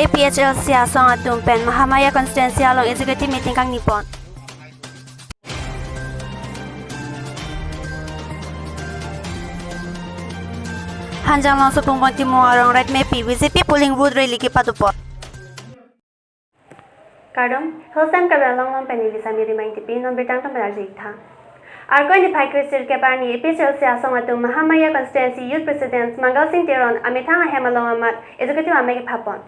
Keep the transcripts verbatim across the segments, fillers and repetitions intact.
P H L C asong atum pen Mahamaya constituency along executive meeting kangni pon. Hanjanglangso Phungbon Timung arong Ratmepi B J P polling booth rally kepado pon. Kardom, Hillsam Karbi Anglong along pen neli Samiri Maingtipi, non birta angtan pen arju-ik tha. Arkoi niphai kresirkep arni A P H L C asong atum Mahamaya constituency Youth President Mangal Singh Teron amethang ahem along amat executive amei kepha pon.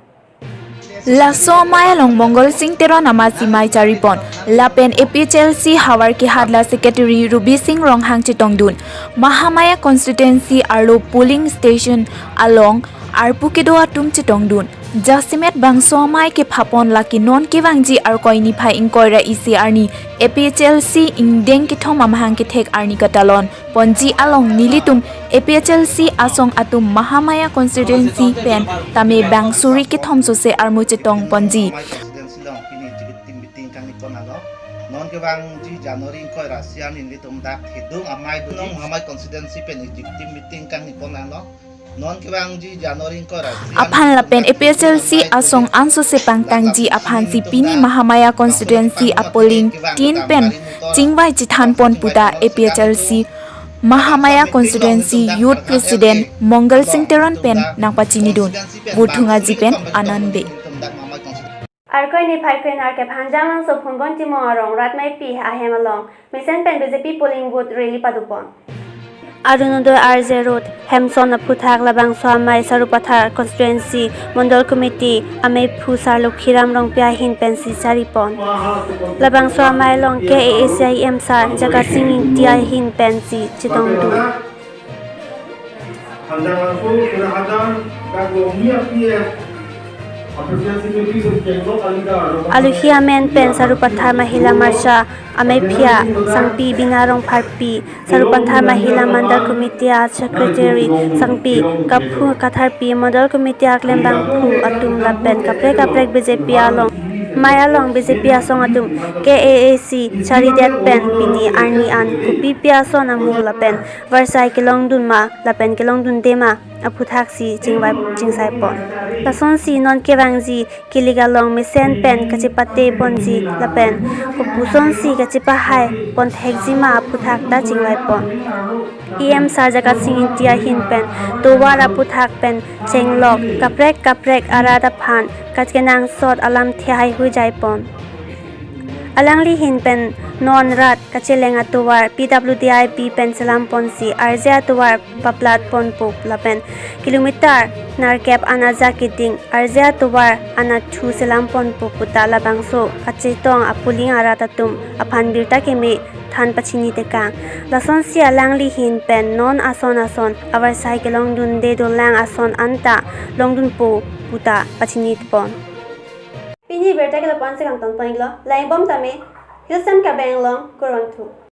Laso amei along Mangal Singh Teron amatsi mei chari pon. Lapen A P H L C havar kehat la secretary Rubi Singh Ronghang chetongdun. Mahamaya constituency arlo polling station along arpu kedo atum chetongdun. Jasemet bangso amei kepha pon lake non kevangji Arkoi niphai ingkoi ra isi arni A P H L C ingdeng kethom amahang kethek arni katalon ponji along nelitum A P H L C asong atum Mahamaya constituency pen tame bang suri kethom sose armu chetong ponji. Mahamaya constituency along pini executive meeting kangni pon alo. Non kevangji January ingkoi ra isi arni nelitum dak thedung amei dun, Mahamaya constituency pen executive meeting kangni pon alo. Non kevangji January ingkoi ra isi arni aphan lapen A P H L C asong ansose pangtangji aphansi pini Mahamaya constituency apolling tin pen chingvai chethan pon puta A P H L C Mahamaya constituency Youth President Mangal Singh Teron pen nangpachinidun. Vote thungaji pen Anand Bey. Arkoi niphai kre-nerkep Hanjanglangso Phungbon Timung arong Ratmepi ahem along mesen pen B J P polling booth rally pado pon. Arunodoy R J Road, Hemson aphuthak labangso amei Sarupathar constituency Mondol Committee ameiphu Sar Lokhiram Rongpi ahin pensi chari pon. Labangso amei along K A A C I M Sar Jagat Singh Ingti ahin pensi chetongdun. Aluhi amen pen Sarupathar Mahila Morcha ameiphi Sangpi Bina Rongpharpi, Sarupathar Mahila Mandal Committee a Secretary Sangpi Kaphu Katharpi, Mandal Committee aklembangphu atum lapen kaprek kaprek B J P along, amei along B J P asong atum K A A C charidet pen pini arni an kopipi ason amo lapen varsai kelongdun ma lapen kelongdunde ma aphuthaksi chingvai chingsai pon. Lasonsi non kevangji kilik along mesen pen kachepate ponji lapen kopusonsi kachepahai pon thekji ma aphuthaksi chingvai pon. E M Sar Jagat Singh Ingti ahin pen tovar aputhak pen chenglok kaprek kaprek arat aphan kachenangsot alamthe haihui jai pon. Alangli ahin pen non rat kacheleng atovar P W D I B pen selam ponsi arje atovar paplat ponpo lapen kilometer nerkep an ajak keding arje atovar anatthu selam ponpo puta labangso kachetong apolling arat atum aphan birta keme than pachini tekang. Lasonsi alangli ahin pen non ason ason avarsai kelongdunde dolang ason anta longdunpo puta pachini pon. Pini birta ke lapu-an si kangton pon-iklo, langbom tame, Hillsam Karbi Anglong, Kurvangthu.